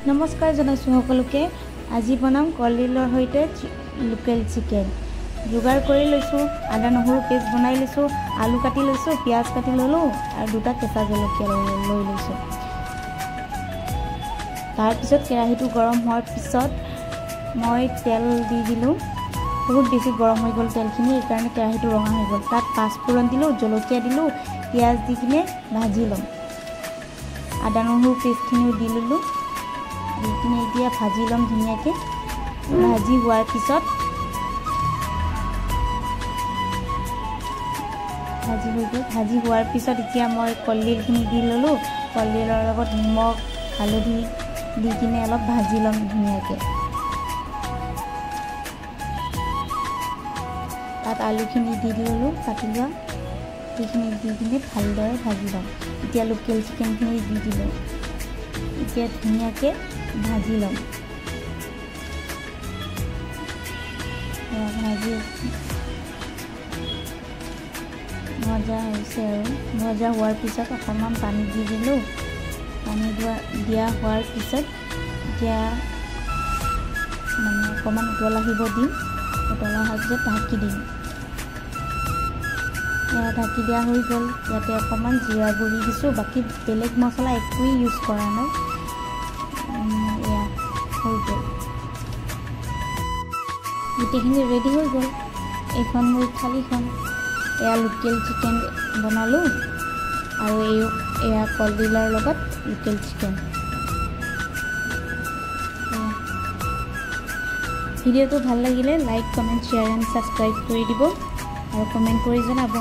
নমস্কাৰ জনাইছোঁ সকলোকে। আজি বনাম কলডিলৰ সৈতে লোকেল চিকেন। যোগাৰ কৰি লৈছোঁ, আদা নহৰু পেষ্ট বনাই লৈছোঁ, আলু কাটি লৈছোঁ, পিঁয়াজ কাটি ল'লোঁ আৰু দুটা কেঁচা জলকীয়া লৈ লৈছোঁ। তাৰপিছত কেৰাহীটো গৰম হোৱাৰ পিছত মই তেল দি দিলোঁ। বহুত বেছি গৰম হৈ গ'ল তেলখিনি, সেইকাৰণে কেৰাহীটো ৰঙা হৈ গ'ল। তাত পাঁচফোৰণ দিলোঁ, জলকীয়া দিলোঁ, পিঁয়াজ দি কিনে ভাজি ল'ম। আদা নহৰু পেষ্টখিনিও দি ল'লোঁ, দি কিনে এতিয়া ভাজি ল'ম ধুনীয়াকৈ। ভাজি হোৱাৰ পিছত ভাজি হৈ গ'ল। ভাজি হোৱাৰ পিছত এতিয়া মই কলডিলখিনি দি ল'লোঁ। কলডিলৰ লগত নিমখ হালধি দি কিনে অলপ ভাজি ল'ম ধুনীয়াকৈ। তাত আলুখিনি দি ল'লোঁ, কাটি লোৱা সেইখিনি দি কিনে ভালদৰে ভাজি ল'ম। এতিয়া লোকেল চিকেনখিনি দি দিলোঁ, এতিয়া ধুনীয়াকৈ ভাজি ল'ম। ভাজি ভজা হৈছে আৰু ভজা হোৱাৰ পিছত অকণমান পানী দি দিলোঁ। পানী দিয়া হোৱাৰ পিছত এতিয়া মানে অকণমান উতল আহিব দিম। উতল অহাৰ পিছত ঢাকি দিম। ঢাকি দিয়া হৈ গ'ল। ইয়াতে অকণমান জিৰা গুড়ি দিছোঁ, বাকী বেলেগ মছলা একোৱেই ইউজ কৰা নাই। এয়া হৈ গ'ল, গোটেইখিনি ৰেডি হৈ গ'ল। এইখন মোৰ থালিখন। এয়া লোকেল চিকেন বনালোঁ আৰু এয়া কলডিলৰ লগত লোকেল চিকেন। ভিডিঅ'টো ভাল লাগিলে like, comment, share and subscribe কৰি দিব আৰু কমেণ্ট কৰি জনাব।